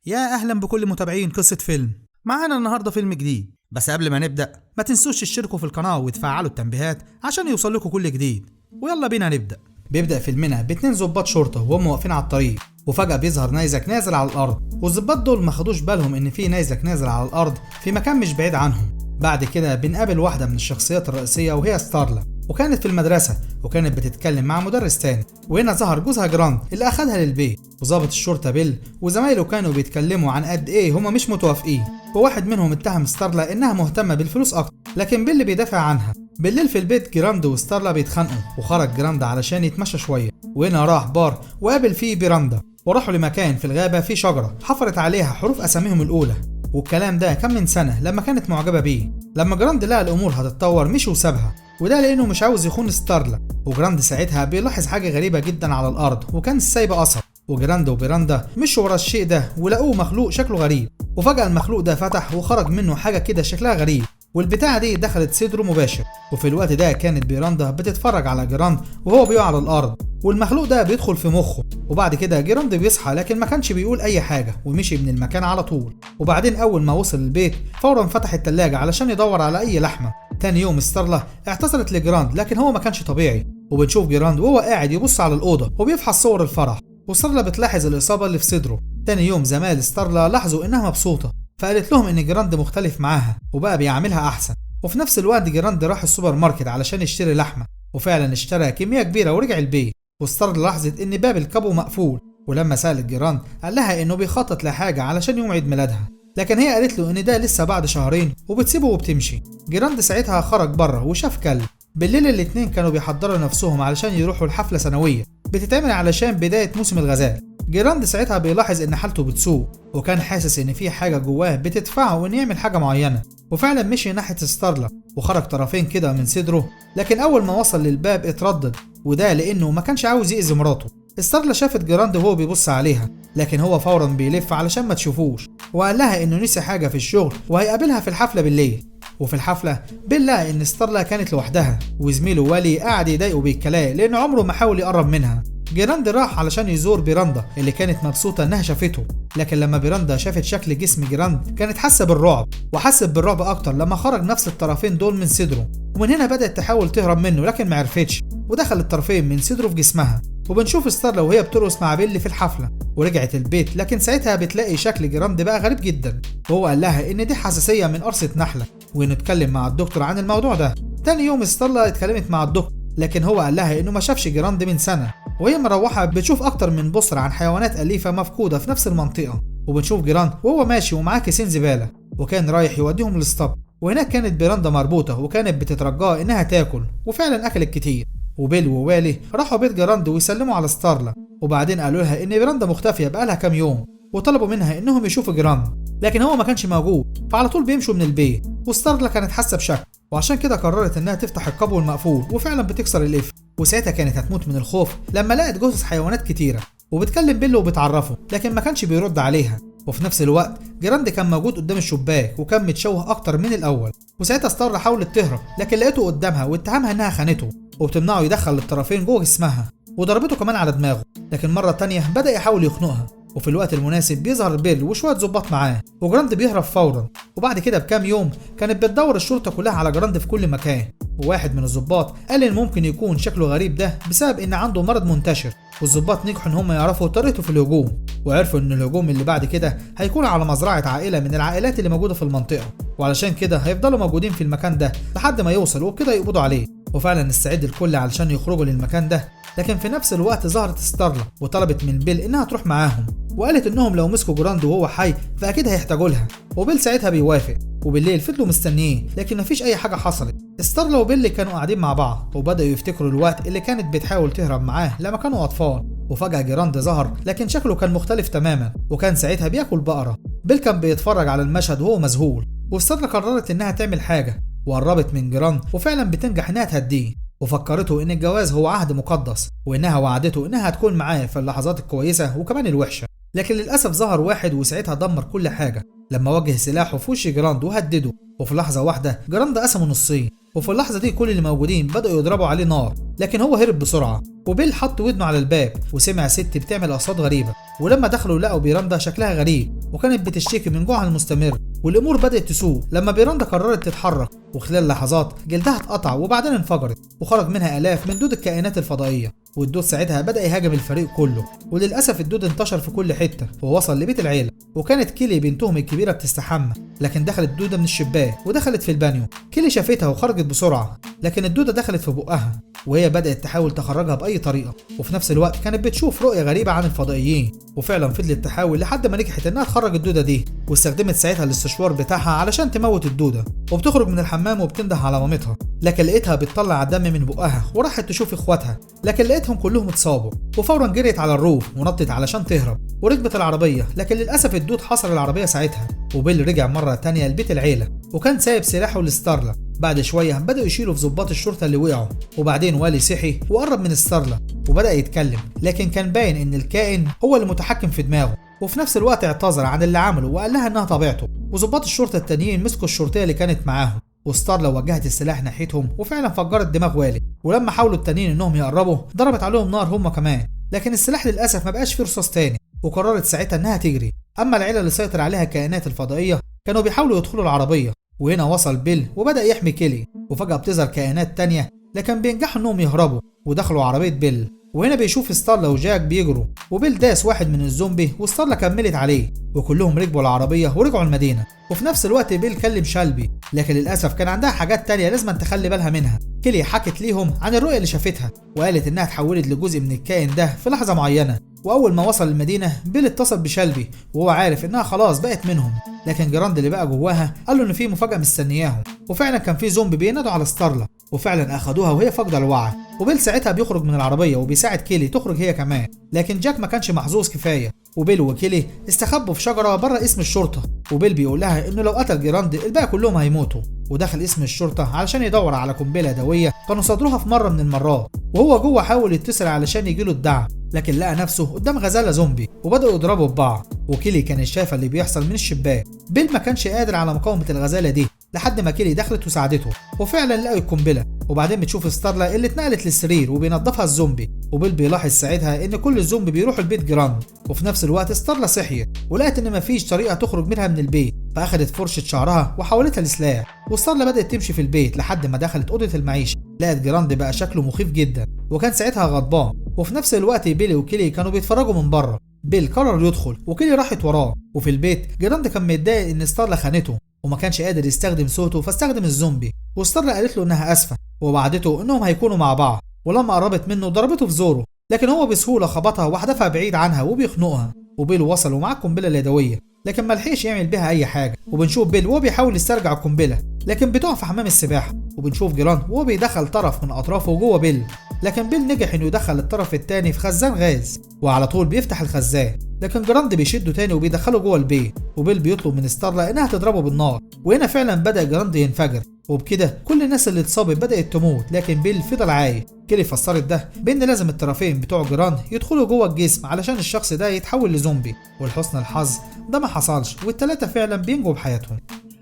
يا اهلا بكل متابعين قصة فيلم. معانا النهارده فيلم جديد، بس قبل ما نبدا ما تنسوش تشتركوا في القناة وتفعلوا التنبيهات عشان يوصل لكم كل جديد. ويلا بينا نبدا. بيبدا فيلمنا باتنين ضباط شرطه وهم واقفين على الطريق، وفجاة بيظهر نيزك نازل على الارض، والضباط دول ما خدوش بالهم ان في نيزك نازل على الارض في مكان مش بعيد عنهم. بعد كده بنقابل واحدة من الشخصيات الرئيسية وهي ستارلا، وكانت في المدرسة وكانت بتتكلم مع مدرس تاني، وهنا ظهر جوزها جراند اللي أخدها للبيت، وظابط الشرطة بيل وزمايله كانوا بيتكلموا عن قد إيه هما مش متوافقين، وواحد منهم اتهم ستارلا إنها مهتمة بالفلوس أكتر، لكن بيل بيدافع عنها. بالليل في البيت جراند وستارلا بيتخانقوا، وخرج جراند علشان يتمشى شوية، وهنا راح بار وقابل فيه بيراندا، وراحوا لمكان في الغابة فيه شجرة حفرت عليها حروف أساميهم الأولى، والكلام ده كان من سنة لما كانت معجبة بيه. لما جراند لقى الأمور هتتطور مشي وسابها، وده لأنه مش عاوز يخون ستارلا. وجراند ساعتها بيلاحظ حاجة غريبة جدا على الأرض، وكان سايبة أثر، وجراند وبيراندا مشوا ورا الشيء ده ولقوه مخلوق شكله غريب، وفجأة المخلوق ده فتح وخرج منه حاجة كده شكلها غريب، والبتاعة دي دخلت صدره مباشر. وفي الوقت ده كانت بيراندا بتتفرج على جراند وهو بيقع على الأرض، والمخلوق ده بيدخل في مخه. وبعد كده جراند بيصحى، لكن ما كانش بيقول أي حاجة ومشي من المكان على طول. وبعدين أول ما وصل البيت فورا فتح التلاجة علشان يدور على أي لحمة. تاني يوم ستارلا اعتذرت لجراند، لكن هو ما كانش طبيعي، وبنشوف جراند وهو قاعد يبص على الأوضة وبيفحص صور الفرح، وستارلا بتلاحظ الإصابة اللي في صدره. تاني يوم زمايل ستارلا لاحظوا إنها مبسوطة، فقالت لهم إن جراند مختلف معاها وبقى بيعاملها أحسن. وفي نفس الوقت جراند راح السوبر ماركت علشان يشتري لحمة، وفعلا اشترى كمية كبيرة ورجع البيت. وستارلا لاحظت إن باب الكابو مقفول، ولما سألت جراند قال لها إنه بيخطط لحاجة علشان يوم عيد ميلادها، لكن هي قالت له إن ده لسه بعد شهرين وبتسيبه وبتمشي. جراند ساعتها خرج بره وشاف كلب. بالليل الاتنين كانوا بيحضروا نفسهم علشان يروحوا لحفلة سنوية بتتعمل علشان بداية موسم الغزال. جراند ساعتها بيلاحظ إن حالته بتسوء، وكان حاسس إن في حاجة جواه بتدفعه إنه يعمل حاجة معينة، وفعلا مشي ناحية ستارلا وخرج طرفين كده من صدره، لكن أول ما وصل للباب اتردد، وده لأنه ما كانش عاوز يأذي مراته. ستارلا شافت جراند وهو بيبص عليها، لكن هو فورا بيلف علشان ما تشوفوش، وقال لها إنه نسي حاجة في الشغل وهيقابلها في الحفلة بالليل. وفي الحفلة بيل لقى إن ستارلا كانت لوحدها، وزميله والي قعد يضايقه بالكلام لأن عمره ما حاول يقرب منها. جراند راح علشان يزور بيراندا اللي كانت مبسوطة إنها شافته، لكن لما بيراندا شافت شكل جسم جراند كانت حاسة بالرعب، وحست بالرعب أكتر لما خرج نفس الطرفين دول من صدره، ومن هنا بدأت تحاول تهرب منه لكن معرفتش، ودخل الطرفين من صدره في جسمها. وبنشوف ستارلا وهي بترقص مع بيل في الحفلة، ورجعت البيت، لكن ساعتها بتلاقي شكل جراند بقى غريب جدا، وهو قال لها إن دي حساسية من قرصة نحلة، وإنه اتكلم مع الدكتور عن الموضوع ده. تاني يوم ستارلا اتكلمت مع الدكتور، لكن هو قال لها إنه ما شافش جراند من سنة، وهي مروحة بتشوف أكتر من بصرة عن حيوانات أليفة مفقودة في نفس المنطقة. وبنشوف جراند وهو ماشي ومعاه كيسين زبالة، وكان رايح يوديهم للاسطبل، وهناك كانت بيراندا مربوطة وكانت بتترجاه إنها تاكل، وفعلا أكلت كتير. وبيل ووالي راحوا بيت جراند ويسلموا على ستارلا، وبعدين قالوا لها إن بيراندا مختفية بقالها كام يوم، وطلبوا منها إنهم يشوفوا جراند، لكن هو ما كانش موجود، فعلى طول بيمشوا من البيت. وستارلا كانت حاسة بشك، وعشان كده قررت إنها تفتح القبو المقفول، وفعلا بتكسر القفل، وساعتها كانت هتموت من الخوف لما لقت جثث حيوانات كتيرة. وبتكلم بيل وبتعرفه، لكن ما كانش بيرد عليها. وفي نفس الوقت جراند كان موجود قدام الشباك وكان متشوه أكتر من الأول، وساعتها ستارلا حاولت تهرب لكن لقيته قدامها واتهمها إنها خانته، وبتمنعه يدخل الطرفين جوه جسمها، وضربته كمان على دماغه، لكن مرة تانية بدأ يحاول يخنقها. وفي الوقت المناسب بيظهر بيل وشوية ظباط معاه، وجراند بيهرب فورا. وبعد كده بكام يوم كانت بتدور الشرطة كلها على جراند في كل مكان، وواحد من الظباط قال إن ممكن يكون شكله غريب ده بسبب إن عنده مرض منتشر، والظباط نجحوا إن هم يعرفوا طريقته في الهجوم، وعرفوا إن الهجوم اللي بعد كده هيكون على مزرعة عائلة من العائلات اللي موجودة في المنطقة، وعلشان كده هيفضلوا موجودين في المكان ده لحد ما يوصل وبكده يقبضوا عليه. وفعلا استعد الكل علشان يخرجوا للمكان ده، لكن في نفس الوقت ظهرت ستارلا وطلبت من بيل انها تروح معاهم، وقالت انهم لو مسكوا جراند وهو حي فاكيد هيحتاجوا لها، وبيل ساعتها بيوافق. وبالليل فضلوا مستنيين لكن مفيش اي حاجة حصلت. ستارلا وبيل كانوا قاعدين مع بعض وبداوا يفتكروا الوقت اللي كانت بتحاول تهرب معاه لما كانوا اطفال، وفجاة جراند ظهر لكن شكله كان مختلف تماما، وكان ساعتها بياكل بقرة. بيل كان بيتفرج على المشهد وهو مذهول، وستارلا قررت انها تعمل حاجة وقربت من جراند، وفعلا بتنجح انها تهديه، وفكرته ان الجواز هو عهد مقدس، وانها وعدته انها هتكون معاه في اللحظات الكويسة وكمان الوحشة. لكن للاسف ظهر واحد وساعتها دمر كل حاجة لما وجه سلاحه في وش جراند وهدده، وفي لحظة واحدة جراند قسمه نصين. وفي اللحظة دي كل اللي موجودين بدأوا يضربوا عليه نار، لكن هو هرب بسرعة. وبيل حط ودنه على الباب وسمع ست بتعمل أصوات غريبة، ولما دخلوا لقوا بيراندا شكلها غريب وكانت بتشتكي من جوعها المستمر. والأمور بدأت تسوء لما بيراندا قررت تتحرك، وخلال لحظات جلدها اتقطع وبعدين انفجرت وخرج منها آلاف من دود الكائنات الفضائية. والدود ساعتها بدأ يهاجم الفريق كله، وللأسف الدود انتشر في كل حتة ووصل لبيت العيلة. وكانت كيلي بنتهم الكبيرة بتستحمى، لكن دخلت دودة من الشباك ودخلت في البانيو. كيلي شافتها وخرجت بسرعة، لكن الدودة دخلت في بقها وهي بدأت تحاول تخرجها بأي طريقة. وفي نفس الوقت كانت بتشوف رؤية غريبة عن الفضائيين، وفعلا فضلت تحاول لحد ما نجحت انها تخرج الدودة دي، واستخدمت ساعتها الاستشوار بتاعها علشان تموت الدودة. وبتخرج من الحمام وبتنده على مامتها، لكن لقيتها بتطلع الدم من بقها، وراحت تشوف اخواتها لكن لقيتهم كلهم اتصابوا. وفورا جريت على ال roof ونطت علشان تهرب وركبت العربية، لكن للأسف الدود حصر العربية ساعتها. وبيل رجع مرة تانية لبيت العيلة وكان سايب سلاحه لستارلا. بعد شوية بدأوا يشيلوا في ضباط الشرطة اللي وقعوا، وبعدين والي صحي وقرب من ستارلا وبدأ يتكلم، لكن كان باين إن الكائن هو اللي متحكم في دماغه. وفي نفس الوقت اعتذر عن اللي عمله وقال لها إنها طبيعته. وضباط الشرطة التانيين مسكوا الشرطية اللي كانت معاهم، وستارلا وجهت السلاح ناحيتهم وفعلا فجرت دماغ والي. ولما حاولوا التانيين إنهم يقربوا ضربت عليهم نار هم كمان، لكن السلاح للأسف ما بقاش فيه رصاص تاني، وقررت ساعتها إنها تجري. أما العيلة اللي سيطر عليها الكائنات الفضائية كانوا بيحاولوا يدخلوا العربية، وهنا وصل بيل وبدأ يحمي كيلي. وفجأة بتظهر كائنات تانية، لكن بينجحوا انهم يهربوا ودخلوا عربية بيل. وهنا بيشوف ستارلا وجاك بيجروا، وبيل داس واحد من الزومبي وستارلا كملت عليه، وكلهم ركبوا العربية ورجعوا المدينة. وفي نفس الوقت بيل كلم شالبي، لكن للأسف كان عندها حاجات تانية لازم تخلي بالها منها. كيلي حكت ليهم عن الرؤية اللي شافتها وقالت انها اتحولت لجزء من الكائن ده في لحظة معينة. واول ما وصل المدينة بيل اتصل بشالبي وهو عارف انها خلاص بقت منهم، لكن جراند اللي بقى جواها قال له ان في مفاجأة مستنياهم. وفعلا كان في زومبي بينادوا على ستارلا، وفعلا اخدوها وهي فاقده الوعي. وبيل ساعتها بيخرج من العربية وبيساعد كيلي تخرج هي كمان، لكن جاك ما كانش محظوظ كفاية، وبيل وكيلي استخبوا في شجرة بره اسم الشرطة. وبيل بيقول لها انه لو قتل جراند الباقي كلهم هيموتوا، ودخل اسم الشرطة علشان يدور على قنبلة يدوية كانوا صادروها في مرة من المرات. وهو جوه حاول يتصل علشان يجيله الدعم، لكن لقى نفسه قدام غزالة زومبي وبدأوا يضربوا ببعض. وكيلي كان شايفة اللي بيحصل من الشباك. بيل ما كانش قادر على مقاومة الغزالة دي لحد ما كيلي دخلت وساعدته، وفعلا لقوا القنبلة. وبعدين بتشوف ستارلا اللي اتنقلت للسرير وبينظفها الزومبي، وبيل بيلاحظ ساعتها ان كل الزومبي بيروحوا البيت جراند. وفي نفس الوقت ستارلا صحيت ولقت ان مفيش طريقة تخرج منها من البيت، فاخدت فرشة شعرها وحولتها لسلاح. وستارلا بدأت تمشي في البيت لحد ما دخلت أوضة المعيشة، لقت جراند بقى شكله مخيف جدا وكان ساعتها غضبان. وفي نفس الوقت بيلي وكيلي كانوا بيتفرجوا من بره. بيل قرر يدخل وكيلي راحت وراه. وفي البيت جراند كان متضايق ان ستارلا خانته وما كانش قادر يستخدم صوته فاستخدم الزومبي. وستارلا قالت له انها اسفه ووعدته انهم هيكونوا مع بعض، ولما قربت منه ضربته في زوره، لكن هو بسهولة خبطها وحدفها بعيد عنها وبيخنقها. وبيل وصل ومعاه القنبلة اليدوية، لكن ملحقش يعمل بيها اي حاجة. وبنشوف بيل وهو بيحاول يسترجع القنبلة، لكن بتقع في حمام السباحة. وبنشوف جراند وهو بيدخل طرف من اطرافه جوه بيل، لكن بيل نجح انه يدخل الطرف الثاني في خزان غاز، وعلى طول بيفتح الخزان، لكن جراند بيشده تاني وبيدخله جوه البيت. وبيل بيطلب من ستارلا انها تضربه بالنار، وهنا فعلا بدا جراند ينفجر، وبكده كل الناس اللي اتصابت بدات تموت، لكن بيل فضل عايش. كيلي فسرت ده بان لازم الطرفين بتوع جراند يدخلوا جوه الجسم علشان الشخص ده يتحول لزومبي، ولحسن الحظ ده ما حصلش والتلاته فعلا بينجوا بحياتهم.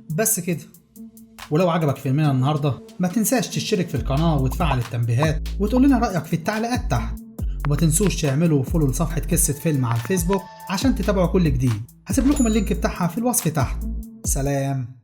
بس كده. ولو عجبك فيلمنا النهارده ما تنساش تشترك في القناة وتفعل التنبيهات وتقول لنا رأيك في التعليقات تحت، وما تنسوش تعملوا follow لصفحة قصة فيلم على الفيسبوك عشان تتابعوا كل جديد. هسيب لكم ال link بتاعها في الوصف تحت. سلام.